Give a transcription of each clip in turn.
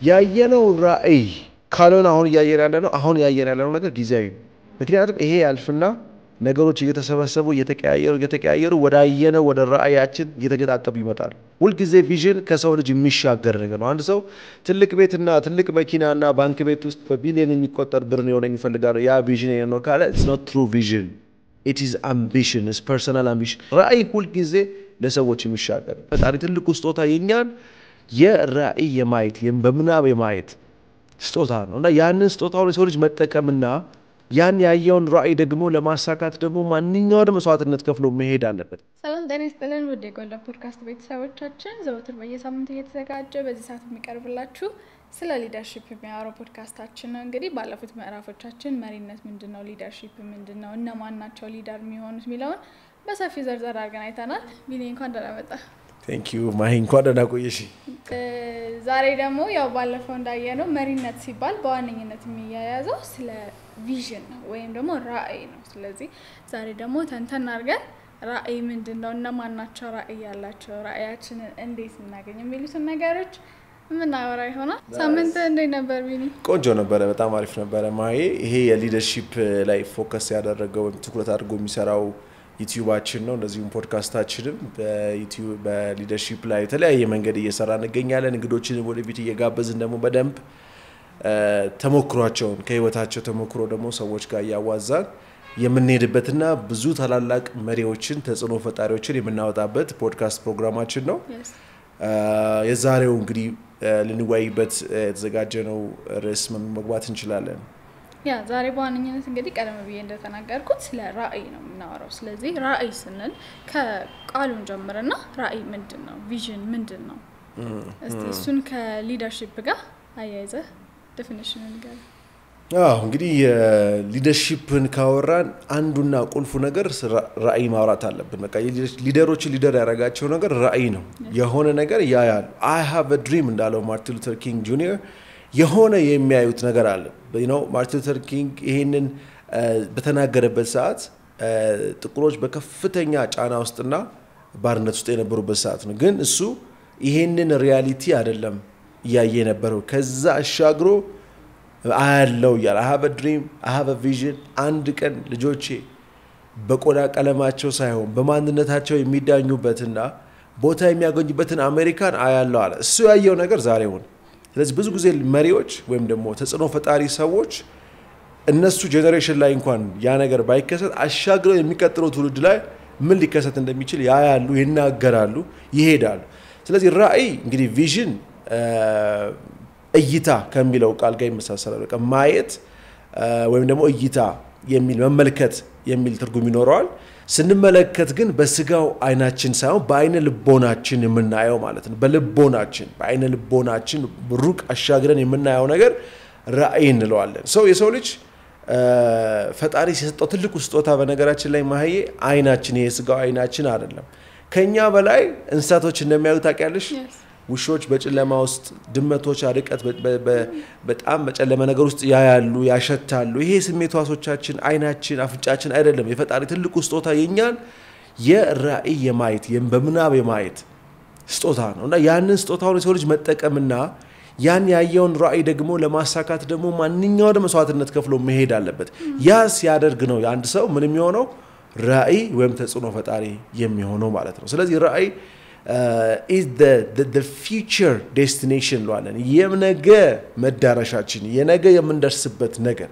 ያየነው ራዕይ ካልሆነ አሁን እያየን ያለነው ነገር ጊዜያዊ ነው። ምክንያቱም ይሄ ያልፍና ነገሮች እየተሰበሰቡ፣ እየተቀያየሩ እየተቀያየሩ ወዳየነው ወደ ራዕያችን እየተገጣጠሙ ይመጣሉ። ሁልጊዜ vision ከሰው ልጅ የሚሻገር ነገር ነው። አንድ ሰው ትልቅ ቤትና ትልቅ መኪናና ባንክ ቤት ውስጥ በቢሊዮን የሚቆጠር ብር የሆነ ይፈልጋል። ያ vision ነው ካለ it's not true vision, it is ambition, it's personal ambition። ራዕይ ሁልጊዜ ለሰዎች የሚሻገር፣ ፈጣሪ ትልቁ ስጦታ የኛን የራዕይ የማየት፣ በምናብ የማየት ስጦታ ነው እና ያንን ስጦታውን የሰው ልጅ መጠቀምና ያን ያየውን ራዕይ ደግሞ ለማሳካት ደግሞ ማንኛውንም መስዋዕትነት ከፍሎ መሄድ አለበት። ሰላም ጤና ይስጥልን ውድ የጎልደን ፖድካስት ቤተሰቦቻችን፣ ዘወትር በየሳምንቱ እየተዘጋጀ በዚህ ሰዓት የሚቀርብላችሁ ስለ leadership የሚያወራው ፖድካስታችን ነው። እንግዲህ ባለፉት ምዕራፎቻችን መሪነት ምንድን ነው፣ leadership ምንድን ነው፣ እነማን ናቸው leader የሚሆኑት የሚለውን በሰፊው ዘርዘር አድርገን አይተናል። ቢኒ፣ እንኳን ደህና መጣህ። Thank you ማሂ፣ እንኳን ደህና ቆየሽ። ዛሬ ደግሞ ያው ባለፈው እንዳየነው መሪነት ሲባል በዋነኝነት የሚያያዘው ስለ vision ነው ወይም ደግሞ ራዕይ ነው። ስለዚህ ዛሬ ደግሞ ተንተን አድርገን ራዕይ ምንድን ነው፣ እነማን ናቸው ራዕይ ያላቸው፣ ራዕያችንን እንዴት እናገኝ የሚሉትን ነገሮች የምናወራ ይሆናል። ሳምንት እንዴት ነበር ቢኒ? ቆንጆ ነበረ፣ በጣም አሪፍ ነበረ ማሂ። ይሄ የ leadership ላይ focus ያደረገው ወይም ትኩረት አድርጎ የሚሰራው ዩቲዩባችን ነው። እንደዚሁም ፖድካስታችንም በዩቲዩብ በ leadership ላይ የተለያየ መንገድ እየሰራ እንገኛለን። እንግዶችንም ወደፊት እየጋበዝን ደግሞ በደንብ ተሞክሯቸውን፣ ከህይወታቸው ተሞክሮ ደግሞ ሰዎች ጋር እያዋዛን የምንሄድበትና ብዙ ታላላቅ መሪዎችን፣ ተጽዕኖ ፈጣሪዎችን የምናወጣበት ፖድካስት ፕሮግራማችን ነው። የዛሬው እንግዲህ ልንወያይበት የተዘጋጀነው ርዕስ መግባት እንችላለን። Yeah፣ ዛሬ በዋነኝነት እንግዲህ ቀደም ብዬ እንደተናገርኩት ስለ ራዕይ ነው የምናወራው። ስለዚህ ራዕይ ስንል ከቃሉን ጀምርና ራዕይ ምንድን ነው? Vision ምንድን ነው? እስቲ እሱን ከ leadership ጋር አያይዘህ definition ንገረን። አዎ፣ እንግዲህ leadership ን ካወራን አንዱና ቁልፉ ነገር ራዕይ ማውራት አለብን። በቃ leader ኦችን leader ያደረጋቸው ነገር ራዕይ ነው። የሆነ ነገር ያያሉ። "I have a dream" እንዳለው ማርቲን ሉተር ኪንግ ጁኒየር የሆነ የሚያዩት ነገር አለ። ማርቲን ሉተር ኪንግ ይሄንን በተናገረበት ሰዓት ጥቁሮች በከፍተኛ ጫና ውስጥና ባርነት ውስጥ የነበሩበት ሰዓት ነው። ግን እሱ ይሄንን reality አይደለም እያየ የነበረው፣ ከዛ አሻግሮ አያለው እያለ "I have a dream, I have a vision፣ አንድ ቀን ልጆቼ በቆዳ ቀለማቸው ሳይሆን በማንነታቸው የሚዳኙበትና ቦታ የሚያገኙበትን አሜሪካን አያለው" አለ። እሱ ያየው ነገር ዛሬ ሆነ። ስለዚህ ብዙ ጊዜ መሪዎች ወይም ደግሞ ተጽዕኖ ፈጣሪ ሰዎች እነሱ generation ላይ እንኳን ያ ነገር ባይከሰት አሻግረው የሚቀጥለው ትውልድ ላይ ምን ሊከሰት እንደሚችል ያያሉ፣ ይናገራሉ፣ ይሄዳሉ። ስለዚህ ራዕይ እንግዲህ vision እይታ ከሚለው ቃል ጋር ይመሳሰላል። በቃ ማየት ወይም ደግሞ እይታ የሚል፣ መመልከት የሚል ትርጉም ይኖረዋል። ስንመለከት ግን በስጋው አይናችን ሳይሆን በአይነ ልቦናችን የምናየው ማለት ነው። በልቦናችን፣ በአይነ ልቦናችን ሩቅ አሻግረን የምናየው ነገር ራዕይ እንለዋለን። ሰው፣ የሰው ልጅ ፈጣሪ ሲሰጠው ትልቁ ስጦታ በነገራችን ላይ ማህዬ አይናችን፣ የስጋው አይናችን አይደለም። ከኛ በላይ እንስሳቶች እንደሚያዩ ታውቂያለሽ? ውሾች በጨለማ ውስጥ፣ ድመቶች ርቀት በጣም በጨለመ ነገር ውስጥ ያያሉ፣ ያሸታሉ። ይሄ ስሜት ሕዋሶቻችን፣ አይናችን፣ አፍንጫችን አይደለም። የፈጣሪ ትልቁ ስጦታ የኛን የራዕይ የማየት፣ በምናብ የማየት ስጦታ ነው እና ያንን ስጦታውን የሰው ልጅ መጠቀምና ያን ያየውን ራዕይ ደግሞ ለማሳካት ደግሞ ማንኛውንም መስዋዕትነት ከፍሎ መሄድ አለበት። ያ ሲያደርግ ነው የአንድ ሰው ምን የሚሆነው፣ ራዕይ ወይም ተጽዕኖ ፈጣሪ የሚሆነው ማለት ነው። ስለዚህ ራዕይ is future destination እንለዋለን። የነገ መዳረሻችን፣ የነገ የምንደርስበት ነገር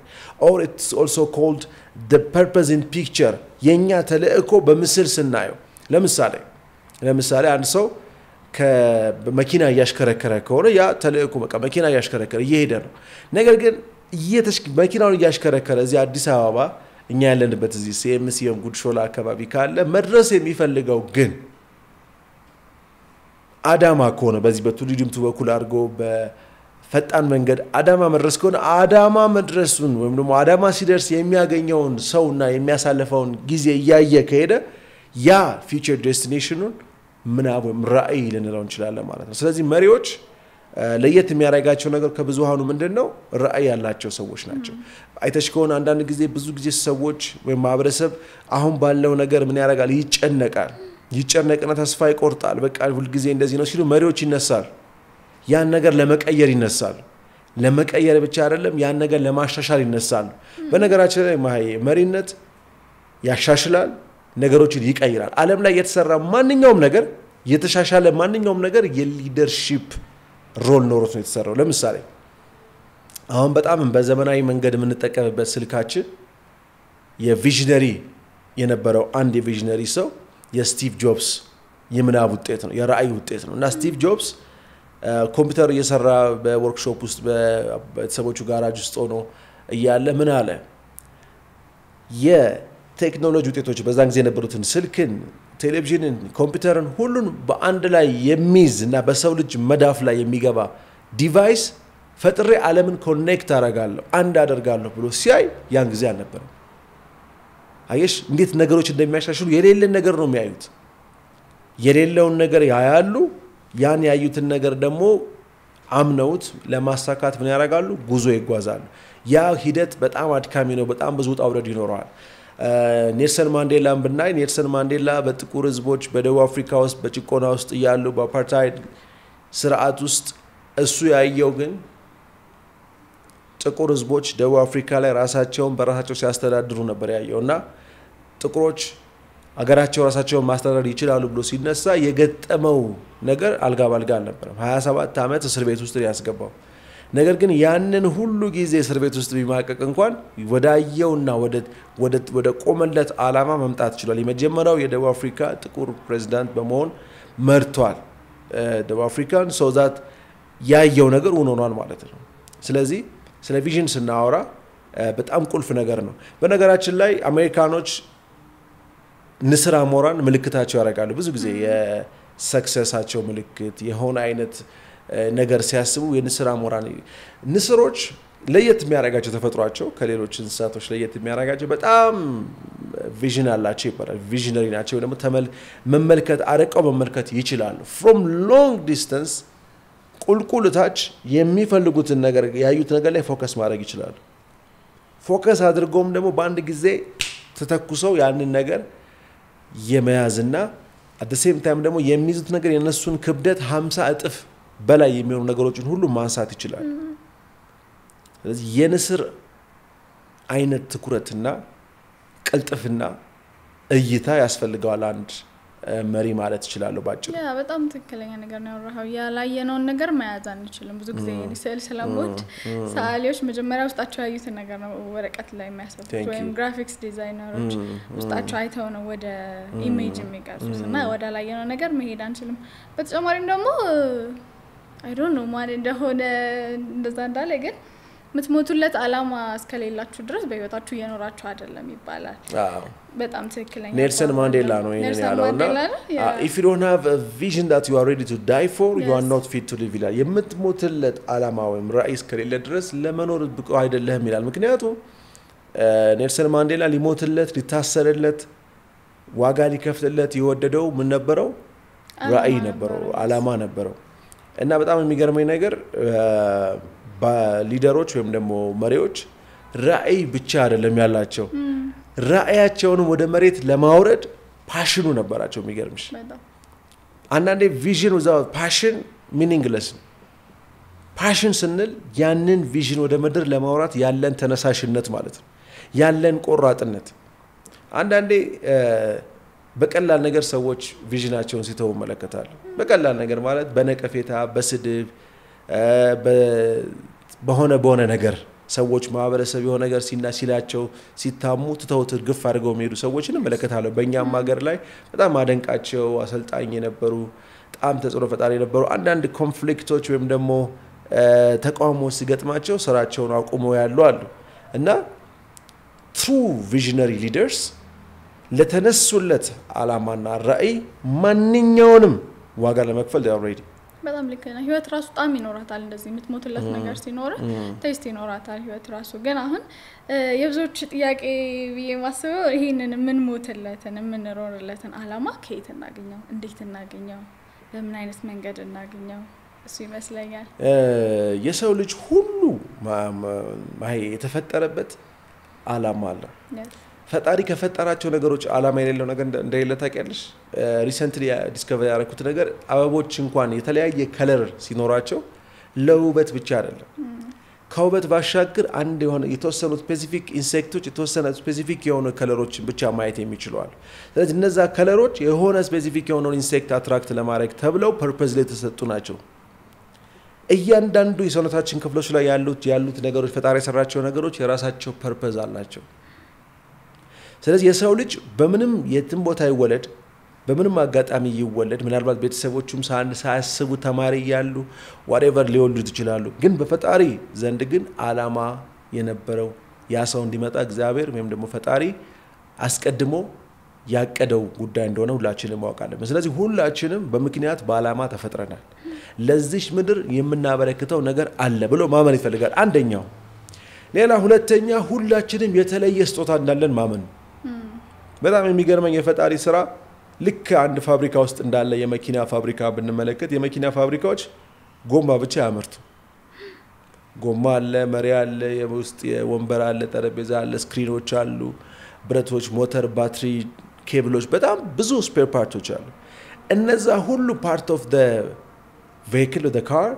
or it's also called purpose in picture፣ የእኛ ተልእኮ በምስል ስናየው። ለምሳሌ አንድ ሰው መኪና እያሽከረከረ ከሆነ ያ ተልእኮ በቃ መኪና እያሽከረከረ እየሄደ ነው። ነገር ግን መኪናውን እያሽከረከረ እዚህ አዲስ አበባ እኛ ያለንበት እዚህ ሲኤምሲ ወይም ጉድሾላ አካባቢ ካለ፣ መድረስ የሚፈልገው ግን አዳማ ከሆነ፣ በዚህ በቱሉ ዲምቱ በኩል አድርጎ በፈጣን መንገድ አዳማ መድረስ ከሆነ፣ አዳማ መድረሱን ወይም ደግሞ አዳማ ሲደርስ የሚያገኘውን ሰውና የሚያሳልፈውን ጊዜ እያየ ከሄደ ያ future destination ኑን ምናብ ወይም ራዕይ ልንለው እንችላለን ማለት ነው። ስለዚህ መሪዎች ለየት የሚያደርጋቸው ነገር ከብዙሃኑ ምንድን ነው? ራዕይ ያላቸው ሰዎች ናቸው። አይተሽ ከሆነ አንዳንድ ጊዜ፣ ብዙ ጊዜ ሰዎች ወይም ማህበረሰብ አሁን ባለው ነገር ምን ያደርጋል? ይጨነቃል። ይጨነቅና ተስፋ ይቆርጣል። በቃ ሁልጊዜ እንደዚህ ነው ሲሉ መሪዎች ይነሳል። ያን ነገር ለመቀየር ይነሳሉ። ለመቀየር ብቻ አይደለም፣ ያን ነገር ለማሻሻል ይነሳሉ። በነገራችን ላይ ማሄ መሪነት ያሻሽላል፣ ነገሮችን ይቀይራል። ዓለም ላይ የተሰራ ማንኛውም ነገር፣ የተሻሻለ ማንኛውም ነገር የ leadership role ኖሮት ነው የተሰራው። ለምሳሌ አሁን በጣም በዘመናዊ መንገድ የምንጠቀምበት ስልካችን የ visionary የነበረው አንድ የ visionary ሰው የስቲቭ ጆብስ የምናብ ውጤት ነው፣ የራእይ ውጤት ነው። እና ስቲቭ ጆብስ ኮምፒውተር እየሰራ በወርክሾፕ ውስጥ በቤተሰቦቹ ጋራጅ ውስጥ ሆኖ እያለ ምን አለ? የቴክኖሎጂ ውጤቶች በዛን ጊዜ የነበሩትን ስልክን፣ ቴሌቪዥንን፣ ኮምፒውተርን ሁሉን በአንድ ላይ የሚይዝ እና በሰው ልጅ መዳፍ ላይ የሚገባ device ፈጥሬ ዓለምን connect አደርጋለሁ፣ አንድ አደርጋለሁ ብሎ ሲያይ ያን ጊዜ አልነበረም። አየሽ እንዴት ነገሮች እንደሚያሻሽሉ። የሌለን ነገር ነው የሚያዩት። የሌለውን ነገር ያያሉ። ያን ያዩትን ነገር ደግሞ አምነውት ለማሳካት ምን ያደርጋሉ? ጉዞ ይጓዛሉ። ያ ሂደት በጣም አድካሚ ነው። በጣም ብዙ ውጣ ውረድ ይኖረዋል። ኔልሰን ማንዴላን ብናይ፣ ኔልሰን ማንዴላ በጥቁር ሕዝቦች በደቡብ አፍሪካ ውስጥ በጭቆና ውስጥ እያሉ፣ በአፓርታይድ ስርዓት ውስጥ፣ እሱ ያየው ግን ጥቁር ሕዝቦች ደቡብ አፍሪካ ላይ ራሳቸውን በራሳቸው ሲያስተዳድሩ ነበር ያየው። እና ጥቁሮች አገራቸው ራሳቸውን ማስተዳደር ይችላሉ ብሎ ሲነሳ የገጠመው ነገር አልጋ ባልጋ አልነበረም። 27 ዓመት እስር ቤት ውስጥ ያስገባው። ነገር ግን ያንን ሁሉ ጊዜ እስር ቤት ውስጥ ቢማቀቅ እንኳን ወዳየውና ወደ ቆመለት ዓላማ መምጣት ችሏል። የመጀመሪያው የደቡብ አፍሪካ ጥቁር ፕሬዚዳንት በመሆን መርቷል ደቡብ አፍሪካን። So that ያየው ነገር እውን ሆኗል ማለት ነው። ስለዚህ ስለ vision ስናወራ በጣም ቁልፍ ነገር ነው። በነገራችን ላይ አሜሪካኖች ንስር አሞራን ምልክታቸው ያደርጋሉ። ብዙ ጊዜ የ success ኣቸው ምልክት የሆነ አይነት ነገር ሲያስቡ የንስር አሞራን። ንስሮች ለየት የሚያደርጋቸው፣ ተፈጥሯቸው ከሌሎች እንስሳቶች ለየት የሚያደርጋቸው በጣም vision አላቸው ይባላል። Visionary ናቸው። ደግሞ መመልከት፣ አርቀው መመልከት ይችላሉ። From long distance ቁልቁል ታች የሚፈልጉትን ነገር፣ ያዩት ነገር ላይ focus ማድረግ ይችላሉ። Focus አድርገውም ደግሞ በአንድ ጊዜ ተተኩሰው ያንን ነገር የመያዝና at same time ደግሞ የሚይዙት ነገር የነሱን ክብደት 50 እጥፍ በላይ የሚሆኑ ነገሮችን ሁሉ ማንሳት ይችላል። ስለዚህ የንስር አይነት ትኩረትና ቅልጥፍና እይታ ያስፈልገዋል አንድ መሪ ማለት እችላለሁ ባጭሩ። Yeah፣ በጣም ትክክለኛ ነገር ነው ያወራኸው። ያላየነውን ነገር መያዝ አንችልም። ብዙ ጊዜ እኔ ስዕል ስለምወድ ሰዓሊዎች መጀመሪያ ውስጣቸው ያዩትን ነገር ነው ወረቀት ላይ የሚያሰፍሩት ወይም graphics designer ኦች ውስጣቸው አይተው ነው ወደ image የሚቀርጹት እና ወደ ላየነው ነገር መሄድ አንችልም። በተጨማሪም ደግሞ I don't know ማን እንደሆነ እንደዛ እንዳለ፣ ግን የምትሞቱለት አላማ እስከሌላችሁ ድረስ በህይወታችሁ እየኖራችሁ አይደለም ይባላል። በጣም ትክክለኛ ኔልሰን ማንዴላ ነው ይሄንን ያለው። እና "If you don't have a vision that you are ready to die for, you are not fit to live" ይላል። የምትሞትለት አላማ ወይም ራዕይ እስከሌለ ድረስ ለመኖር ብቁ አይደለህም ይላል። ምክንያቱም ኔልሰን ማንዴላ ሊሞትለት፣ ሊታሰርለት፣ ዋጋ ሊከፍልለት የወደደው ምን ነበረው? ራዕይ ነበረው፣ አላማ ነበረው። እና በጣም የሚገርመኝ ነገር leader ኦች ወይም ደግሞ መሪዎች ራዕይ ብቻ አይደለም ያላቸው፣ ራዕያቸውንም ወደ መሬት ለማውረድ passion ኑ ነበራቸው። የሚገርምሽ አንዳንዴ vision without passion meaningless ነው። Passion ስንል ያንን vision ወደ ምድር ለማውረድ ያለን ተነሳሽነት ማለት ነው፣ ያለን ቆራጥነት። አንዳንዴ በቀላል ነገር ሰዎች vision ኣቸውን ሲተው እመለከታለሁ። በቀላል ነገር ማለት በነቀፌታ፣ በስድብ፣ በሆነ በሆነ ነገር ሰዎች፣ ማህበረሰብ የሆነ ነገር ሲና ሲላቸው ሲታሙ ትተውት እርግፍ አድርገው የሚሄዱ ሰዎችን እመለከታለሁ። በእኛም ሀገር ላይ በጣም አደንቃቸው አሰልጣኝ የነበሩ፣ በጣም ተጽዕኖ ፈጣሪ የነበሩ አንዳንድ conflict ኦች ወይም ደግሞ ተቃውሞ ሲገጥማቸው ስራቸውን አቁመው ያሉ አሉ። እና true visionary leaders ለተነሱለት አላማና ራዕይ ማንኛውንም ዋጋ ለመክፈል ready። በጣም ልክ ነህ። ህይወት ራሱ ጣዕም ይኖራታል። እንደዚህ የምትሞትለት ነገር ሲኖር taste ይኖራታል ህይወት ራሱ። ግን አሁን የብዙዎች ጥያቄ ብዬ የማስበው ይህንን የምንሞትለትን፣ የምንኖርለትን አላማ ከየት እናገኘው? እንዴት እናገኘው? በምን አይነት መንገድ እናገኘው? እሱ ይመስለኛል። የሰው ልጅ ሁሉ የተፈጠረበት አላማ አለው። ፈጣሪ ከፈጠራቸው ነገሮች አላማ የሌለው ነገር እንደሌለ ታውቂያለሽ? Recently discover ያደረኩት ነገር አበቦች እንኳን የተለያየ color ሲኖራቸው ለውበት ብቻ አይደለም። ከውበት ባሻገር አንድ የሆነ የተወሰኑ specific insect ኦች የተወሰነ specific የሆኑ color ኦችን ብቻ ማየት የሚችሉ አሉ። ስለዚህ እነዛ color ኦች የሆነ specific የሆነውን insect attract ለማድረግ ተብለው purpose ላይ የተሰጡ ናቸው። እያንዳንዱ የሰውነታችን ክፍሎች ላይ ያሉት ነገሮች፣ ፈጣሪ የሰራቸው ነገሮች የራሳቸው purpose አላቸው። ስለዚህ የሰው ልጅ በምንም የትም ቦታ ይወለድ፣ በምንም አጋጣሚ ይወለድ፣ ምናልባት ቤተሰቦቹም ሳያስቡ ተማሪ እያሉ whatever ሊወልዱት ይችላሉ። ግን በፈጣሪ ዘንድ ግን አላማ የነበረው ያ ሰው እንዲመጣ እግዚአብሔር ወይም ደግሞ ፈጣሪ አስቀድሞ ያቀደው ጉዳይ እንደሆነ ሁላችንም ማወቅ አለብን። ስለዚህ ሁላችንም በምክንያት በአላማ ተፈጥረናል። ለዚች ምድር የምናበረክተው ነገር አለ ብሎ ማመን ይፈልጋል። አንደኛው። ሌላ ሁለተኛ፣ ሁላችንም የተለየ ስጦታ እንዳለን ማመን። በጣም የሚገርመኝ የፈጣሪ ስራ፣ ልክ አንድ ፋብሪካ ውስጥ እንዳለ የመኪና ፋብሪካ ብንመለከት የመኪና ፋብሪካዎች ጎማ ብቻ አያመርቱም። ጎማ አለ፣ መሪ አለ፣ የውስጥ ወንበር አለ፣ ጠረጴዛ አለ፣ screen ኦች አሉ፣ ብረቶች፣ ሞተር፣ ባትሪ፣ ኬብሎች፣ በጣም ብዙ spare part ኦች አሉ። እነዛ ሁሉ part of vehicle, car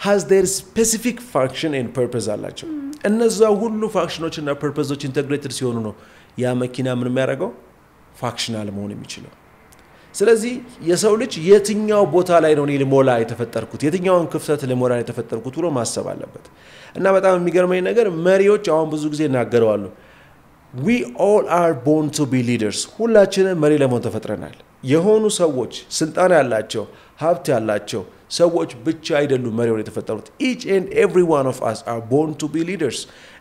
has their specific function and purpose አላቸው። እነዛ ሁሉ function ኦች እና purpose ኦች integrated ሲሆኑ ነው ያ መኪና ምን የሚያደርገው፣ functional መሆን የሚችለው። ስለዚህ የሰው ልጅ የትኛው ቦታ ላይ ነው እኔ ልሞላ የተፈጠርኩት፣ የትኛውን ክፍተት ልሞላ የተፈጠርኩት ብሎ ማሰብ አለበት። እና በጣም የሚገርመኝ ነገር መሪዎች አሁን ብዙ ጊዜ ይናገረዋሉ። We all are born to be leaders። ሁላችንም መሪ ለመሆን ተፈጥረናል። የሆኑ ሰዎች፣ ስልጣን ያላቸው፣ ሀብት ያላቸው ሰዎች ብቻ አይደሉም መሪ ሆነው የተፈጠሩት። Each and every one of us are born to be leaders።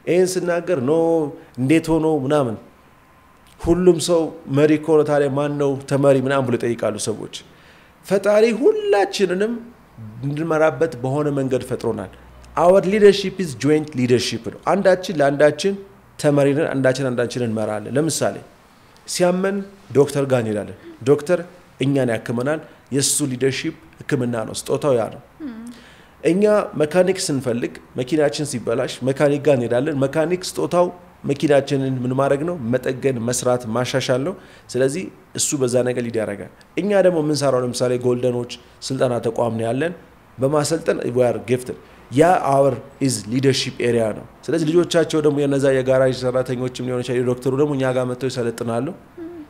ይህን ስናገር no እንዴት ሆኖ ምናምን፣ ሁሉም ሰው መሪ ከሆነ ታዲያ ማን ነው ተመሪ ምናምን ብሎ ይጠይቃሉ ሰዎች። ፈጣሪ ሁላችንንም እንድንመራበት በሆነ መንገድ ፈጥሮናል። Our leadership is joint leadership ነው። አንዳችን ለአንዳችን ተመሪ ነን፣ አንዳችን አንዳችንን እንመራለን። ለምሳሌ ሲያመን ዶክተር ጋር እንሄዳለን። ዶክተር እኛን ያክመናል። የእሱ leadership ሕክምና ነው፣ ስጦታው ያ ነው። እኛ መካኒክ ስንፈልግ፣ መኪናችን ሲበላሽ መካኒክ ጋር እንሄዳለን። መካኒክ ስጦታው መኪናችንን ምን ማድረግ ነው? መጠገን፣ መስራት፣ ማሻሻል ነው። ስለዚህ እሱ በዛ ነገር lead ያደርጋል። እኛ ደግሞ የምንሰራው ለምሳሌ ጎልደኖች ስልጠና ተቋም ነው ያለን። በማሰልጠን we're gifted፣ ያ our is leadership area ነው። ስለዚህ ልጆቻቸው ደግሞ የነዛ የጋራጅ ሰራተኞችም ሊሆን ይችላል፣ የዶክተሩ ደግሞ እኛ ጋር መጥተው ይሰለጥናሉ፣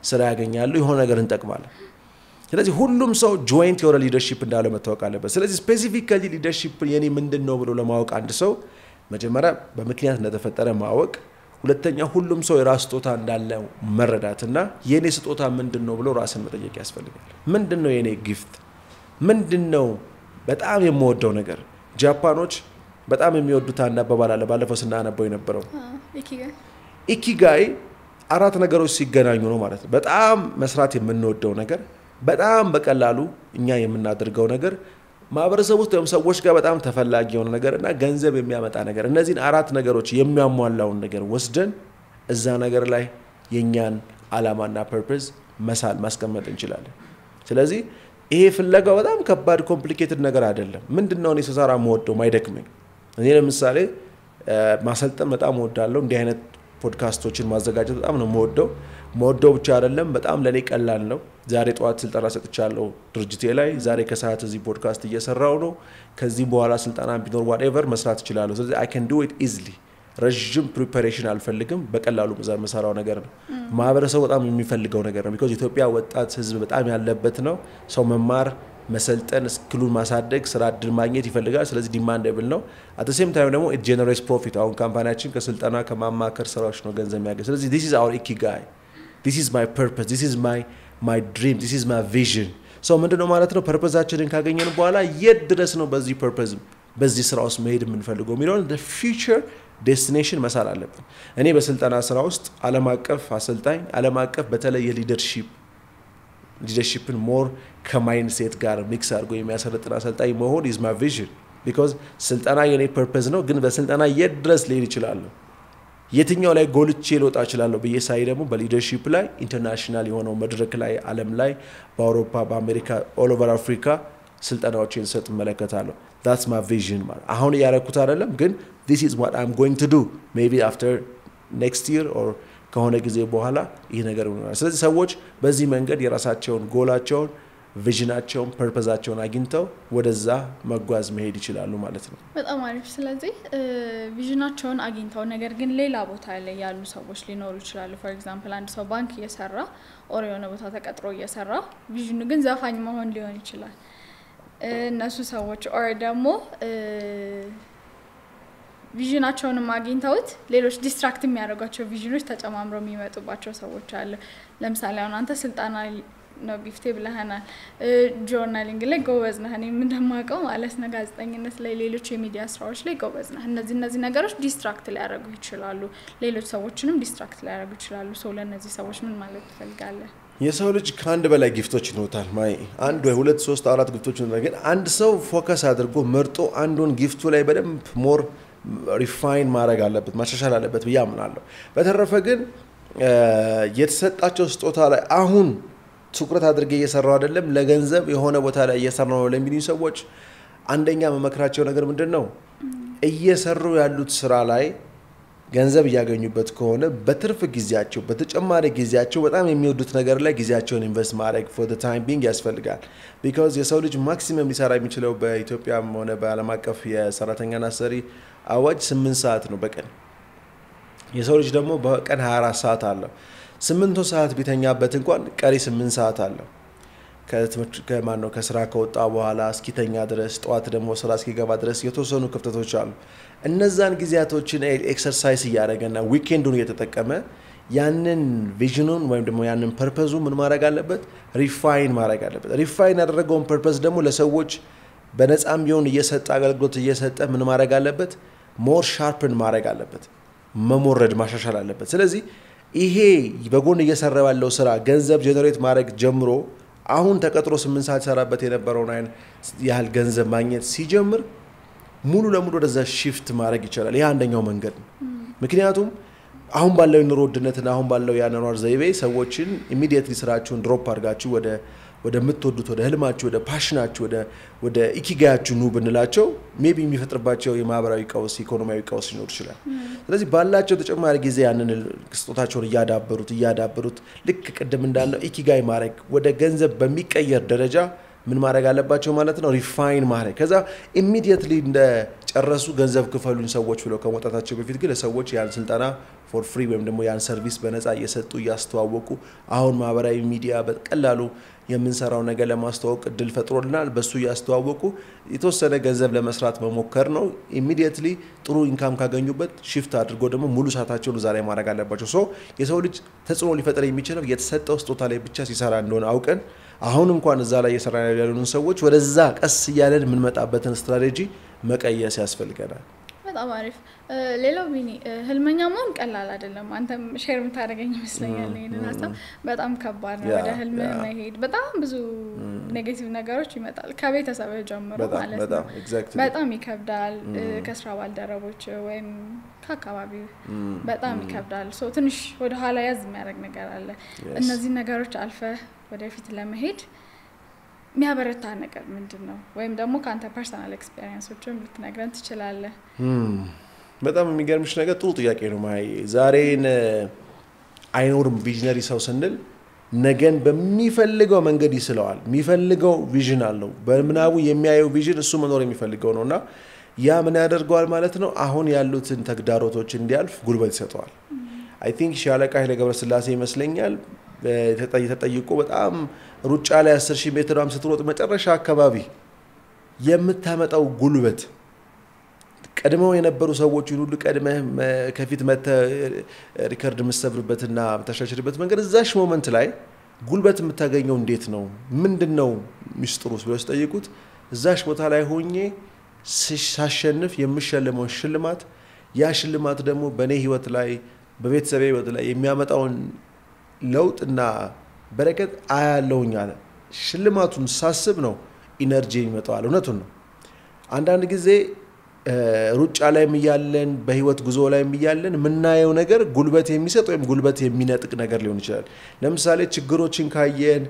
ስራ ያገኛሉ፣ የሆነ ነገር እንጠቅማለን። ስለዚህ ሁሉም ሰው joint የሆነ leadership እንዳለው መታወቅ አለበት። ስለዚህ specifically leadership የኔ ምንድን ነው ብሎ ለማወቅ አንድ ሰው መጀመሪያ በምክንያት እንደተፈጠረ ማወቅ፣ ሁለተኛ ሁሉም ሰው የራስ ስጦታ እንዳለ መረዳትና የኔ ስጦታ ምንድን ነው ብሎ ራስን መጠየቅ ያስፈልጋል። ምንድን ነው የኔ gift? ምንድን ነው በጣም የምወደው ነገር? ጃፓኖች በጣም የሚወዱት አንድ አባባል አለ፣ ባለፈው ስናነበው የነበረው ኢኪጋይ። ኢኪጋይ አራት ነገሮች ሲገናኙ ነው ማለት ነው። በጣም መስራት የምንወደው ነገር፣ በጣም በቀላሉ እኛ የምናደርገው ነገር፣ ማህበረሰብ ውስጥ ወይም ሰዎች ጋር በጣም ተፈላጊ የሆነ ነገር እና ገንዘብ የሚያመጣ ነገር። እነዚህን አራት ነገሮች የሚያሟላውን ነገር ወስደን እዛ ነገር ላይ የእኛን አላማና purpose መሳል፣ ማስቀመጥ እንችላለን። ስለዚህ ይሄ ፍለጋው በጣም ከባድ complicated ነገር አይደለም። ምንድን ነው እኔ ስሰራ የምወደው፣ ማይደክመኝ? እኔ ለምሳሌ ማሰልጠን በጣም እወዳለሁ። እንዲህ አይነት ፖድካስቶችን ማዘጋጀት በጣም ነው የምወደው። መወደው ብቻ አይደለም፣ በጣም ለእኔ ቀላል ነው። ዛሬ ጠዋት ስልጠና ሰጥቻለሁ ድርጅቴ ላይ። ዛሬ ከሰዓት እዚህ ፖድካስት እየሰራው ነው። ከዚህ በኋላ ስልጠና ቢኖር whatever መስራት እችላለሁ። ስለዚህ I can do it easily። ረዥም preparation አልፈልግም። በቀላሉ የምሰራው ነገር ነው። ማህበረሰቡ በጣም የሚፈልገው ነገር ነው። Because ኢትዮጵያ ወጣት ህዝብ በጣም ያለበት ነው። ሰው መማር፣ መሰልጠን፣ skill ኡን ማሳደግ፣ ስራ እድል ማግኘት ይፈልጋል። ስለዚህ demandable ነው። At same time ደግሞ it generates profit። አሁን company ያችን ከስልጠና፣ ከማማከር ስራዎች ነው ገንዘብ የሚያገኝ። ስለዚህ this is our ikigai, this is my purpose, this is my dream, this is my vision። So ምንድነው ማለት ነው? Purpose ኣችንን ካገኘን በኋላ የት ድረስ ነው በዚህ purpose በዚህ ስራ ውስጥ መሄድ የምንፈልገው የሚለውን future destination መሳል አለብን። እኔ በስልጠና ስራ ውስጥ ዓለም አቀፍ አሰልጣኝ፣ ዓለም አቀፍ በተለይ የ leadership ን more ከ mindset ጋር mix አድርጎ የሚያሰለጥን አሰልጣኝ መሆን is my vision። Because ስልጠና የኔ purpose ነው፣ ግን በስልጠና የት ድረስ ልሄድ እችላለሁ፣ የትኛው ላይ ጎልቼ ልወጣ እችላለሁ ብዬ ሳይ ደግሞ በ leadership ላይ international የሆነው መድረክ ላይ፣ ዓለም ላይ፣ በአውሮፓ፣ በአሜሪካ፣ all over አፍሪካ ስልጠናዎችን ስሰጥ እመለከታለሁ። That's my vision። ማለት አሁን እያደረኩት አይደለም፣ ግን this is what I'm going to do maybe after next year or ከሆነ ጊዜ በኋላ ይህ ነገር ይሆናል። ስለዚህ ሰዎች በዚህ መንገድ የራሳቸውን ጎላቸውን vision ኣቸውን purpose ኣቸውን አግኝተው ወደዛ መጓዝ መሄድ ይችላሉ ማለት ነው። በጣም አሪፍ። ስለዚህ vision ኣቸውን አግኝተው ነገር ግን ሌላ ቦታ ላይ ያሉ ሰዎች ሊኖሩ ይችላሉ። For example አንድ ሰው ባንክ እየሰራ or የሆነ ቦታ ተቀጥሮ እየሰራ vision ኑ ግን ዘፋኝ መሆን ሊሆን ይችላል። እነሱ ሰዎች or ደግሞ vision ኣቸውንም አግኝተውት ሌሎች distract የሚያደርጓቸው vision ኖች ተጨማምረው የሚመጡባቸው ሰዎች አሉ። ለምሳሌ አሁን አንተ ስልጠና ነው gift ኤ ብለህናል። Journaling ላይ ጎበዝ ነህ፣ እኔም እንደማውቀው ማለት ነው። ጋዜጠኝነት ላይ፣ ሌሎች የሚዲያ ስራዎች ላይ ጎበዝ ነህ። እነዚህ ነገሮች distract ሊያደርጉ ይችላሉ፣ ሌሎች ሰዎችንም distract ሊያደርጉ ይችላሉ። So ለእነዚህ ሰዎች ምን ማለት ትፈልጋለህ? የሰው ልጅ ከአንድ በላይ gift ኦች ይኖሩታል። ማይ አንድ ወይ ሁለት ሶስት አራት gift ኦች ይኖሩታል። ግን አንድ ሰው focus አድርጎ መርጦ አንዱን gift ኡ ላይ በደንብ more refine ማድረግ አለበት፣ ማሻሻል አለበት ብዬ አምናለሁ። በተረፈ ግን የተሰጣቸው ስጦታ ላይ አሁን ትኩረት አድርጌ እየሰራው አይደለም፣ ለገንዘብ የሆነ ቦታ ላይ እየሰራው ነው ለሚሉኝ ሰዎች አንደኛ የምመክራቸው ነገር ምንድን ነው? እየሰሩ ያሉት ስራ ላይ ገንዘብ እያገኙበት ከሆነ በትርፍ ጊዜያቸው፣ በተጨማሪ ጊዜያቸው በጣም የሚወዱት ነገር ላይ ጊዜያቸውን invest ማድረግ for the time being ያስፈልጋል። Because የሰው ልጅ maximum ሊሰራ የሚችለው በኢትዮጵያም ሆነ በዓለም አቀፍ የሰራተኛና አሰሪ አዋጅ 8 ሰዓት ነው በቀን። የሰው ልጅ ደግሞ በቀን 24 ሰዓት አለው። 8 ሰዓት ቢተኛበት እንኳን ቀሪ 8 ሰዓት አለው። ከትምህርት ከማን ነው ከስራ ከወጣ በኋላ እስኪተኛ ድረስ፣ ጠዋት ደግሞ ስራ እስኪገባ ድረስ የተወሰኑ ክፍተቶች አሉ። እነዛን ጊዜያቶችን exercise እያደረገና weekend ኡን እየተጠቀመ ያንን vision ኑን ወይም ደግሞ ያንን purpose ኡ ምን ማድረግ አለበት? Refine ማድረግ አለበት። Refine ያደረገውን purpose ደግሞ ለሰዎች በነፃም ቢሆን እየሰጠ፣ አገልግሎት እየሰጠ ምን ማድረግ አለበት? More sharpen ማድረግ አለበት። መሞረድ ማሻሻል አለበት። ስለዚህ ይሄ በጎን እየሰራ ያለው ስራ ገንዘብ generate ማድረግ ጀምሮ አሁን ተቀጥሮ 8 ሰዓት ሰራበት የነበረውን አይነት ያህል ገንዘብ ማግኘት ሲጀምር ሙሉ ለሙሉ ወደዛ shift ማድረግ ይቻላል። ይህ አንደኛው መንገድ ነው። ምክንያቱም አሁን ባለው የኑሮ ውድነትና አሁን ባለው የአኗኗር ዘይቤ ሰዎችን immediately ስራችሁን drop አድርጋችሁ ወደምትወዱት፣ ወደ ህልማችሁ፣ ወደ passion ኣችሁ፣ ወደ ኢኪጋያችሁ ኑ ብንላቸው maybe የሚፈጥርባቸው የማህበራዊ ቀውስ፣ ኢኮኖሚያዊ ቀውስ ሊኖር ይችላል። ስለዚህ ባላቸው ተጨማሪ ጊዜ ያንን ስጦታቸውን እያዳበሩት እያዳበሩት ልክ ቅድም እንዳልነው ኢኪጋይ ማድረግ ወደ ገንዘብ በሚቀየር ደረጃ ምን ማድረግ አለባቸው ማለት ነው? Refine ማድረግ። ከዛ immediately እንደጨረሱ ገንዘብ ክፈሉኝ ሰዎች ብለው ከመውጣታቸው በፊት ግን ለሰዎች ያን ስልጠና for free ወይም ደግሞ ያን service በነፃ እየሰጡ፣ እያስተዋወቁ፣ አሁን ማህበራዊ ሚዲያ በቀላሉ የምንሰራው ነገር ለማስተዋወቅ እድል ፈጥሮልናል። በሱ እያስተዋወቁ የተወሰነ ገንዘብ ለመስራት መሞከር ነው። Immediately ጥሩ income ካገኙበት shift አድርጎ ደግሞ ሙሉ ሰዓታቸውን እዛ ላይ ማድረግ አለባቸው። So የሰው ልጅ ተጽዕኖ ሊፈጥር የሚችለው የተሰጠው ስጦታ ላይ ብቻ ሲሰራ እንደሆነ አውቀን አሁን እንኳን እዛ ላይ እየሰራ ያሉን ሰዎች ወደዛ ቀስ እያለን የምንመጣበትን ስትራቴጂ መቀየስ ያስፈልገናል። በጣም አሪፍ። ሌላው ቢኒ፣ ህልመኛ መሆን ቀላል አይደለም። አንተም share የምታደርገኝ ይመስለኛል ይሄንን ሀሳብ። በጣም ከባድ ነው ወደ ህልም መሄድ። በጣም ብዙ negative ነገሮች ይመጣል ከቤተሰብህ ጀምሮ ማለት ነው። በጣም ይከብዳል። ከስራ ባልደረቦች ወይም ከአካባቢው በጣም ይከብዳል። So ትንሽ ወደ ኋላ ያዝ የሚያደርግ ነገር አለ። እነዚህ ነገሮች አልፈህ ወደፊት ለመሄድ የሚያበረታ ነገር ምንድን ነው? ወይም ደግሞ ከአንተ personal experience ኦችም ልትነግረን ትችላለህ። በጣም የሚገርምሽ ነገር፣ ጥሩ ጥያቄ ነው። ማይ ዛሬን አይኖርም visionary ሰው ስንል ነገን በሚፈልገው መንገድ ይስለዋል። የሚፈልገው vision አለው። በምናቡ የሚያየው vision እሱ መኖር የሚፈልገው ነው እና ያ ምን ያደርገዋል ማለት ነው? አሁን ያሉትን ተግዳሮቶች እንዲያልፍ ጉልበት ይሰጠዋል። I think ሻለቃ ኃይሌ ገብረስላሴ ይመስለኛል ተጠይቆ በጣም ሩጫ ላይ 10 ሺህ ሜትር ስትሮጥ መጨረሻ አካባቢ የምታመጣው ጉልበት ቀድመው የነበሩ ሰዎችን ሁሉ ቀድመህ ከፊት መተህ record የምትሰብርበትና የምታሻሽልበት መንገድ እዛሽ moment ላይ ጉልበት የምታገኘው እንዴት ነው? ምንድን ነው ሚስጥሩ ብለው ሲጠይቁት እዛሽ ቦታ ላይ ሆኜ ሳሸንፍ የምሸልመውን ሽልማት፣ ያ ሽልማት ደግሞ በእኔ ህይወት ላይ፣ በቤተሰቤ ህይወት ላይ የሚያመጣውን ለውጥና በረከት አያለሁኝ አለ። ሽልማቱን ሳስብ ነው energy የሚመጣዋል። እውነቱን ነው። አንዳንድ ጊዜ ሩጫ ላይም እያለን፣ በህይወት ጉዞ ላይም እያለን የምናየው ነገር ጉልበት የሚሰጥ ወይም ጉልበት የሚነጥቅ ነገር ሊሆን ይችላል። ለምሳሌ ችግሮችን ካየን፣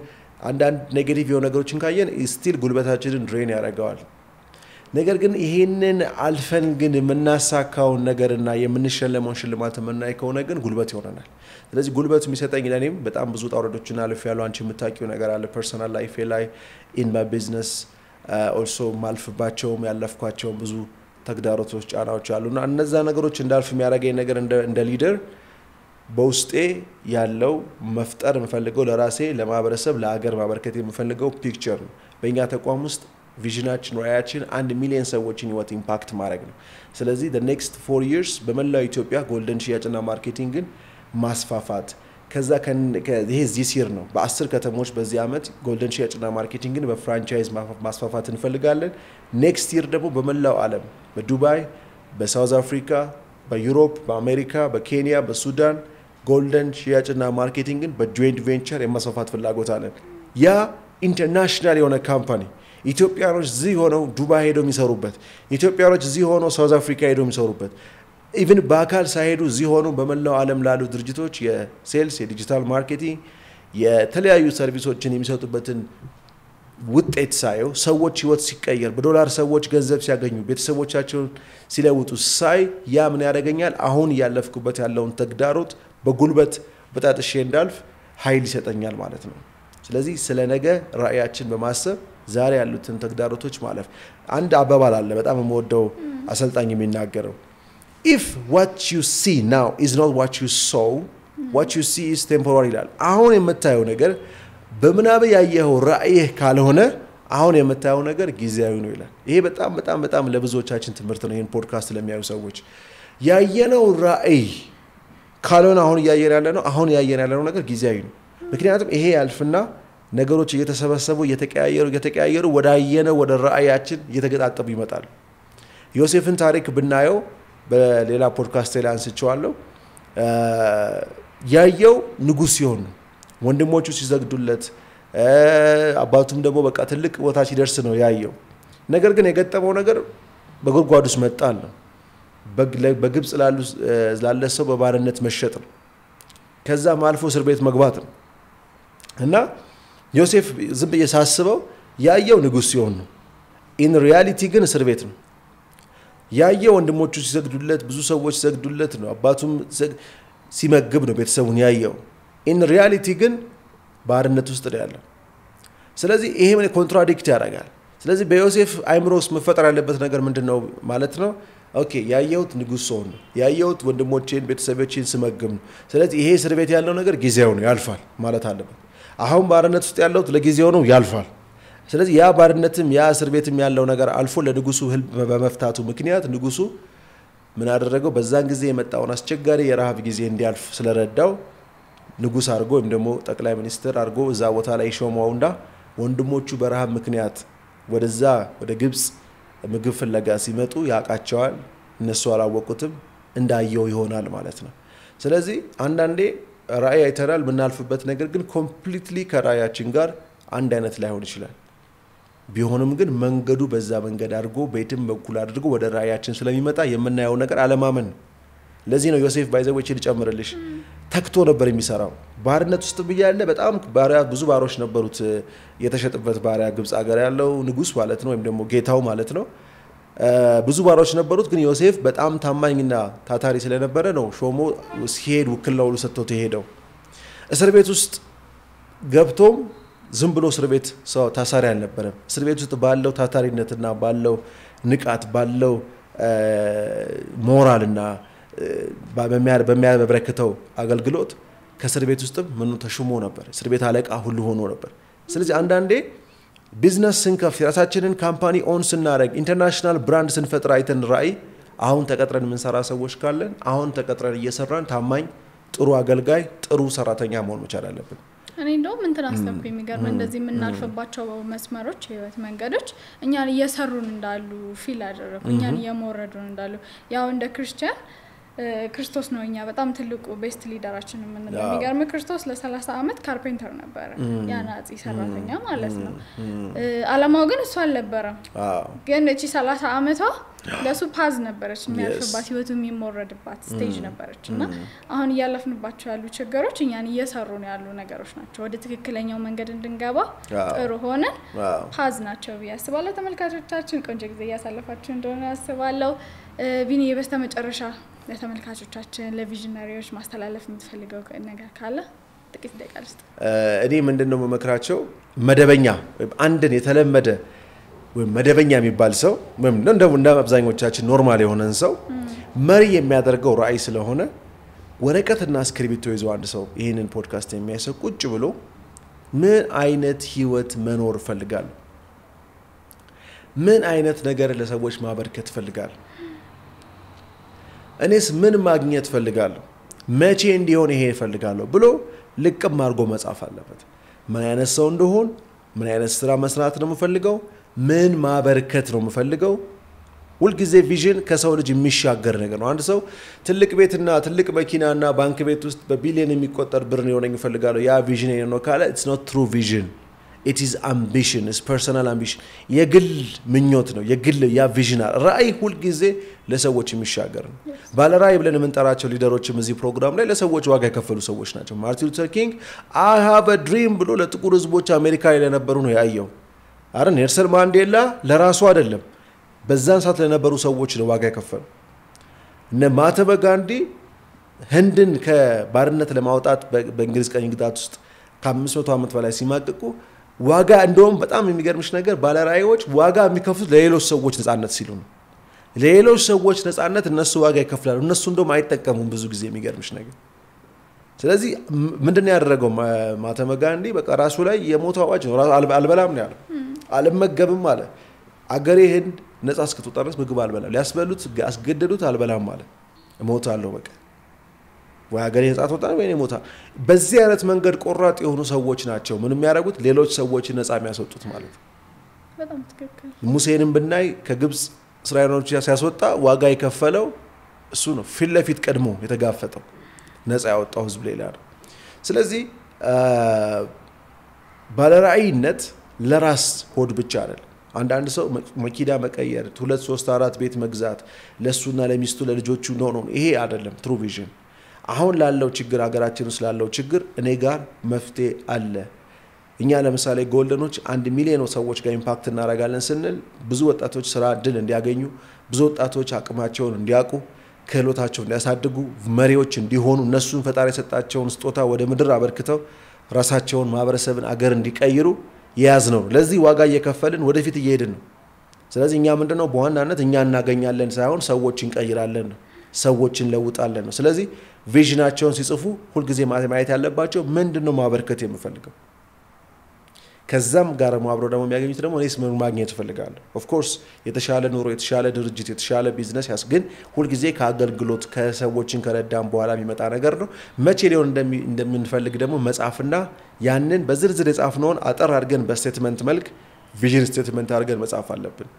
አንዳንድ negative የሆኑ ነገሮችን ካየን still ጉልበታችንን drain ያደርገዋል። ነገር ግን ይሄንን አልፈን ግን የምናሳካውን ነገርና የምንሸለመውን ሽልማት የምናይ ከሆነ ግን ጉልበት ይሆነናል። ስለዚህ ጉልበቱ የሚሰጠኝ ለእኔም በጣም ብዙ ውጣ ውረዶችን አልፌያለሁ። አንቺ የምታውቂው ነገር አለ personal life ኤ ላይ፣ in my business also ማልፍባቸውም ያለፍኳቸውም ብዙ ተግዳሮቶች፣ ጫናዎች አሉና እነዛ ነገሮች እንዳልፍ የሚያደርገኝ ነገር እንደ leader በውስጤ ያለው መፍጠር የምፈልገው ለራሴ፣ ለማህበረሰብ፣ ለሀገር ማበርከት የምፈልገው picture ነው። በእኛ ተቋም ውስጥ vision ኣችን፣ ራዕያችን 1 ሚሊዮን ሰዎችን ህይወት impact ማድረግ ነው። ስለዚህ next 4 years በመላው ኢትዮጵያ ጎልደን ሽያጭና marketing ን ማስፋፋት፣ ከዛ ይሄ this year ነው። በ10 ከተሞች በዚህ ዓመት ጎልደን ሽያጭና marketing ን በ franchise ማስፋፋት እንፈልጋለን። Next year ደግሞ በመላው ዓለም በዱባይ፣ በ South Africa፣ በ Europe፣ በአሜሪካ፣ በኬንያ፣ በሱዳን ጎልደን ሽያጭና marketing ን በ joint venture የማስፋፋት ፍላጎት አለን። ያ international የሆነ company ኢትዮጵያኖች እዚህ ሆነው ዱባይ ሄደው የሚሰሩበት፣ ኢትዮጵያኖች እዚህ ሆነው South Africa ሄደው የሚሰሩበት፣ even በአካል ሳይሄዱ እዚህ ሆነው በመላው ዓለም ላሉ ድርጅቶች የ sales፣ የ digital marketing፣ የተለያዩ service ኦችን የሚሰጡበትን ውጤት ሳየው፣ ሰዎች ህይወት ሲቀየር፣ በዶላር ሰዎች ገንዘብ ሲያገኙ፣ ቤተሰቦቻቸውን ሲለውጡ ሳይ ያ ምን ያደርገኛል? አሁን እያለፍኩበት ያለውን ተግዳሮት በጉልበት በጣጥሼ እንዳልፍ ኃይል ይሰጠኛል ማለት ነው። ስለዚህ ስለ ነገ ራዕያችን በማሰብ ዛሬ ያሉትን ተግዳሮቶች ማለፍ። አንድ አባባል አለ በጣም የምወደው አሰልጣኝ የሚናገረው፣ "If what you see now is not what you saw, what you see is temporary" ይላል። አሁን የምታየው ነገር በምናብ ያየኸው ራእይህ ካልሆነ አሁን የምታየው ነገር ጊዜያዊ ነው ይላል። ይሄ በጣም በጣም በጣም ለብዙዎቻችን ትምህርት ነው። ይህን ፖድካስት ለሚያዩ ሰዎች ያየነው ራእይ ካልሆነ አሁን እያየን ያለነው ነገር ጊዜያዊ ነው። ምክንያቱም ይሄ ያልፍና ነገሮች እየተሰበሰቡ እየተቀያየሩ እየተቀያየሩ ወዳየነው ወደ ራእያችን እየተገጣጠሙ ይመጣሉ። ዮሴፍን ታሪክ ብናየው በሌላ ፖድካስት ላይ አንስቼዋለሁ። ያየው ንጉሥ ሲሆን ነው። ወንድሞቹ ሲሰግዱለት፣ አባቱም ደግሞ በቃ ትልቅ ቦታ ሲደርስ ነው ያየው። ነገር ግን የገጠመው ነገር በጉድጓድ ውስጥ መጣል ነው። በግብፅ ላለ ሰው በባርነት መሸጥ ነው። ከዛም አልፎ እስር ቤት መግባት ነው። እና ዮሴፍ ዝም ብዬ ሳስበው ያየው ንጉሥ ሲሆን ነው። In reality ግን እስር ቤት ነው። ያየው ወንድሞቹ ሲሰግዱለት፣ ብዙ ሰዎች ሲሰግዱለት ነው። አባቱም ሲመግብ ነው ቤተሰቡን ያየው። In reality ግን ባርነት ውስጥ ነው ያለው። ስለዚህ ይሄ contradict ያደርጋል። ስለዚህ በዮሴፍ አይምሮ ውስጥ መፈጠር ያለበት ነገር ምንድን ነው ማለት ነው? Okay፣ ያየሁት ንጉሥ ስሆን ነው፣ ያየሁት ወንድሞቼን ቤተሰቦቼን ስመግብ ነው። ስለዚህ ይሄ እስር ቤት ያለው ነገር ጊዜያዊ ነው፣ ያልፋል ማለት አለበት። አሁን ባርነት ውስጥ ያለሁት ለጊዜው ነው፣ ያልፋል። ስለዚህ ያ ባርነትም ያ እስር ቤትም ያለው ነገር አልፎ ለንጉሱ ህልም በመፍታቱ ምክንያት ንጉሱ ምን አደረገው? በዛን ጊዜ የመጣውን አስቸጋሪ የረሃብ ጊዜ እንዲያልፍ ስለረዳው ንጉስ አድርጎ ወይም ደግሞ ጠቅላይ ሚኒስትር አድርጎ እዛ ቦታ ላይ ሾመውና ወንድሞቹ በረሃብ ምክንያት ወደዛ ወደ ግብፅ ምግብ ፍለጋ ሲመጡ ያውቃቸዋል። እነሱ አላወቁትም፣ እንዳየው ይሆናል ማለት ነው። ስለዚህ አንዳንዴ ራእይ አይተናል፣ የምናልፍበት ነገር ግን completely ከራእያችን ጋር አንድ አይነት ላይሆን ይችላል። ቢሆንም ግን መንገዱ በዛ መንገድ አድርጎ በየትም በኩል አድርጎ ወደ ራእያችን ስለሚመጣ የምናየው ነገር አለማመን ነው። ለዚህ ነው ዮሴፍ፣ by the way ልጨምርልሽ፣ ተግቶ ነበር የሚሰራው። ባርነት ውስጥ እያለ በጣም ባሪያ ብዙ ባሮች ነበሩት። የተሸጠበት ባሪያ ግብፅ ሀገር ያለው ንጉስ ማለት ነው፣ ወይም ደግሞ ጌታው ማለት ነው። ብዙ ባሮች ነበሩት። ግን ዮሴፍ በጣም ታማኝና ታታሪ ስለነበረ ነው ሾሞ ሲሄድ ውክልና ሁሉ ሰጥቶት የሄደው። እስር ቤት ውስጥ ገብቶም ዝም ብሎ እስር ቤት ሰው ታሳሪ አልነበረም። እስር ቤት ውስጥ ባለው ታታሪነትና ባለው ንቃት፣ ባለው ሞራልና በሚያበረክተው አገልግሎት ከእስር ቤት ውስጥም ምኑ ተሹሞ ነበር። እስር ቤት አለቃ ሁሉ ሆኖ ነበር። ስለዚህ አንዳንዴ ቢዝነስ ስንከፍት፣ የራሳችንን company own ስናደርግ፣ international brand ስንፈጥር አይተን ራዕይ አሁን ተቀጥረን የምንሰራ ሰዎች ካለን አሁን ተቀጥረን እየሰራን ታማኝ፣ ጥሩ አገልጋይ፣ ጥሩ ሰራተኛ መሆን መቻል አለብን። እኔ እንደውም እንትን አሰብኩ። የሚገርም እንደዚህ የምናልፍባቸው መስመሮች፣ የህይወት መንገዶች እኛን እየሰሩን እንዳሉ feel አደረኩ። እኛን እየሞረዱን እንዳሉ ያው እንደ ክርስቲያን ክርስቶስ ነው እኛ በጣም ትልቁ best leader ኣችን የምንለው። የሚገርም ክርስቶስ ለ30 ዓመት carpenter ነበረ፣ የአናጺ ሰራተኛ ማለት ነው። አላማው ግን እሱ አልነበረም። ግን እቺ 30 ዓመቷ ለሱ path ነበረች፣ የሚያልፍባት፣ ህይወቱ የሚሞረድባት stage ነበረች። እና አሁን እያለፍንባቸው ያሉ ችግሮች እኛን እየሰሩ ነው ያሉ ነገሮች ናቸው። ወደ ትክክለኛው መንገድ እንድንገባ ጥሩ ሆነን path ናቸው ብዬ አስባለሁ። ተመልካቾቻችን ቆንጆ ጊዜ እያሳለፋችሁ እንደሆነ አስባለሁ። ቢኒ፣ በስተመጨረሻ ለተመልካቾቻችን፣ ለ visionary ዎች ማስተላለፍ የምትፈልገው ነገር ካለ ጥቂት ደቂቃ ልስጥ። እኔ ምንድን ነው የምመክራቸው፣ መደበኛ ወይም አንድን የተለመደ ወይም መደበኛ የሚባል ሰው ወይም እንደ አብዛኞቻችን normal የሆነን ሰው መሪ የሚያደርገው ራዕይ ስለሆነ ወረቀትና እስክሪብቶ ይዞ አንድ ሰው፣ ይህንን ፖድካስት የሚያይ ሰው ቁጭ ብሎ ምን አይነት ህይወት መኖር እፈልጋለሁ? ምን አይነት ነገር ለሰዎች ማበርከት እፈልጋለሁ? እኔስ ምን ማግኘት እፈልጋለሁ? መቼ እንዲሆን ይሄ እፈልጋለሁ ብሎ ልቅም አድርጎ መጻፍ አለበት። ምን አይነት ሰው እንደሆን፣ ምን አይነት ስራ መስራት ነው የምፈልገው፣ ምን ማበርከት ነው የምፈልገው። ሁልጊዜ vision ከሰው ልጅ የሚሻገር ነገር ነው። አንድ ሰው ትልቅ ቤትና ትልቅ መኪናና ባንክ ቤት ውስጥ በቢሊዮን የሚቆጠር ብር የሆነኝ እፈልጋለሁ፣ ያ vision ነው ካለ it's not true vision, it is ambition, it's personal ambition፣ የግል ምኞት ነው። የግል ያ vision። ራዕይ ሁልጊዜ ለሰዎች የሚሻገር ነው። ባለ ራዕይ ብለን የምንጠራቸው leader ኦችም እዚህ ፕሮግራም ላይ ለሰዎች ዋጋ የከፈሉ ሰዎች ናቸው። ማርቲን ሉተር ኪንግ "I have a dream" ብሎ ለጥቁር ህዝቦች አሜሪካ ላይ ለነበሩ ነው ያየው። አረ ኔልሰን ማንዴላ ለራሱ አይደለም፣ በዛን ሰዓት ለነበሩ ሰዎች ነው ዋጋ የከፈሉ። እነ ማህተመ ጋንዲ ህንድን ከባርነት ለማውጣት በእንግሊዝ ቅኝ ግዛት ውስጥ ከ500 ዓመት በላይ ሲማቅቁ ዋጋ፣ እንደውም በጣም የሚገርምሽ ነገር ባለራዕዮች ዋጋ የሚከፍሉት ለሌሎች ሰዎች ነፃነት ሲሉ ነው። ለሌሎች ሰዎች ነፃነት እነሱ ዋጋ ይከፍላሉ። እነሱ እንደውም አይጠቀሙም ብዙ ጊዜ፣ የሚገርምሽ ነገር። ስለዚህ ምንድን ነው ያደረገው ማህተመ ጋንዲ? በቃ ራሱ ላይ የሞት አዋጅ ነው። አልበላም ነው ያለው። አልመገብም አለ። አገሬ ህንድ ነፃ እስክትወጣ ድረስ ምግብ አልበላም። ሊያስበሉት አስገደዱት። አልበላም አለ። እሞታለሁ፣ በቃ ወይ ሀገሬ ነፃ ትወጣ ወይ እሞታለሁ። በዚህ አይነት መንገድ ቆራጥ የሆኑ ሰዎች ናቸው ምን የሚያደርጉት፣ ሌሎች ሰዎችን ነፃ የሚያስወጡት ማለት ነው። በጣም ትክክል። ሙሴንም ብናይ ከግብፅ እስራኤሎች ሲያስወጣ ዋጋ የከፈለው እሱ ነው። ፊት ለፊት ቀድሞ የተጋፈጠው፣ ነፃ ያወጣው ህዝብ ሌላ ነው። ስለዚህ ባለራዕይነት ለራስ ሆድ ብቻ አይደለም። አንዳንድ ሰው መኪና መቀየር፣ ሁለት፣ ሶስት፣ አራት ቤት መግዛት ለእሱና ለሚስቱ ለልጆቹ ነው ነው። ይሄ አይደለም true vision። አሁን ላለው ችግር፣ ሀገራችን ውስጥ ላለው ችግር እኔ ጋር መፍትሄ አለ። እኛ ለምሳሌ ጎልደኖች 1 ሚሊዮን ሰዎች ጋር impact እናደርጋለን ስንል ብዙ ወጣቶች ስራ እድል እንዲያገኙ፣ ብዙ ወጣቶች አቅማቸውን እንዲያውቁ፣ ክህሎታቸውን እንዲያሳድጉ፣ መሪዎች እንዲሆኑ፣ እነሱን ፈጣሪ የሰጣቸውን ስጦታ ወደ ምድር አበርክተው ራሳቸውን፣ ማህበረሰብን፣ አገር እንዲቀይሩ የያዝ ነው። ለዚህ ዋጋ እየከፈልን ወደፊት እየሄድን ነው። ስለዚህ እኛ ምንድነው በዋናነት እኛ እናገኛለን ሳይሆን ሰዎች እንቀይራለን ነው፣ ሰዎች እንለውጣለን ነው። ስለዚህ vision ኣቸውን ሲጽፉ ሁልጊዜ ማየት ያለባቸው ምንድን ነው ማበርከት የምፈልገው፣ ከዛም ጋር ደግሞ አብሮ ደግሞ የሚያገኙት ደግሞ እኔስ ምን ማግኘት እፈልጋለሁ። Of course የተሻለ ኑሮ፣ የተሻለ ድርጅት፣ የተሻለ ቢዝነስ ያስ ግን ሁልጊዜ ከአገልግሎት፣ ከሰዎችን ከረዳን በኋላ የሚመጣ ነገር ነው። መቼ ሊሆን እንደምንፈልግ ደግሞ መጻፍና ያንን በዝርዝር የጻፍነውን አጠር አድርገን በ statement መልክ vision statement አድርገን መጻፍ አለብን።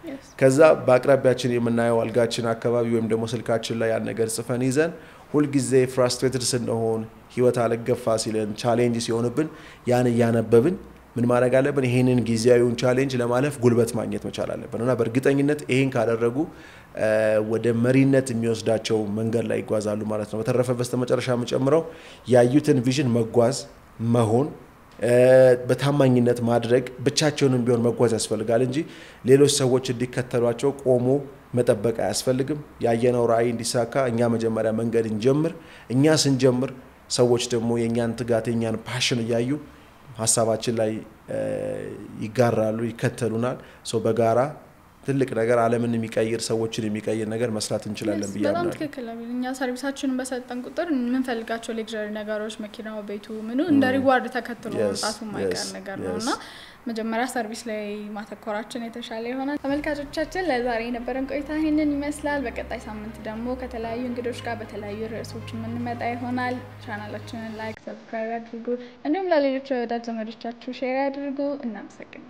ከዛ በአቅራቢያችን የምናየው አልጋችን አካባቢ ወይም ደግሞ ስልካችን ላይ ያን ነገር ጽፈን ይዘን ሁልጊዜ frustrated ስንሆን፣ ህይወት አልገፋ ሲለን፣ challenge ሲሆንብን ያን እያነበብን ምን ማድረግ አለብን? ይሄንን ጊዜያዊውን challenge ለማለፍ ጉልበት ማግኘት መቻል አለብን እና በእርግጠኝነት ይሄን ካደረጉ ወደ መሪነት የሚወስዳቸው መንገድ ላይ ይጓዛሉ ማለት ነው። በተረፈ በስተመጨረሻ የምጨምረው ያዩትን vision መጓዝ፣ መሆን፣ በታማኝነት ማድረግ፣ ብቻቸውንም ቢሆን መጓዝ ያስፈልጋል እንጂ ሌሎች ሰዎች እንዲከተሏቸው ቆሞ መጠበቅ አያስፈልግም። ያየነው ራዕይ እንዲሳካ እኛ መጀመሪያ መንገድ እንጀምር። እኛ ስንጀምር ሰዎች ደግሞ የእኛን ትጋት፣ የእኛን passion እያዩ ሀሳባችን ላይ ይጋራሉ፣ ይከተሉናል። So በጋራ ትልቅ ነገር፣ ዓለምን የሚቀይር፣ ሰዎችን የሚቀይር ነገር መስራት እንችላለን ብዬ በጣም አምናለሁ። ትክክል ነው። እኛ service ኣችንን በሰጠን ቁጥር የምንፈልጋቸው luxury ነገሮች፣ መኪናው፣ ቤቱ፣ ምኑ እንደ reward ተከትሎ መምጣቱ የማይቀር ነገር ነው እና መጀመሪያ service ላይ ማተኮራችን የተሻለ ይሆናል። ተመልካቾቻችን፣ ለዛሬ የነበረን ቆይታ ይህንን ይመስላል። በቀጣይ ሳምንት ደግሞ ከተለያዩ እንግዶች ጋር በተለያዩ ርዕሶች የምንመጣ ይሆናል። ቻናላችንን like፣ subscribe አድርጉ። እንዲሁም ለሌሎች ወዳጅ ዘመዶቻችሁ share አድርጉ። እናመሰግናለን።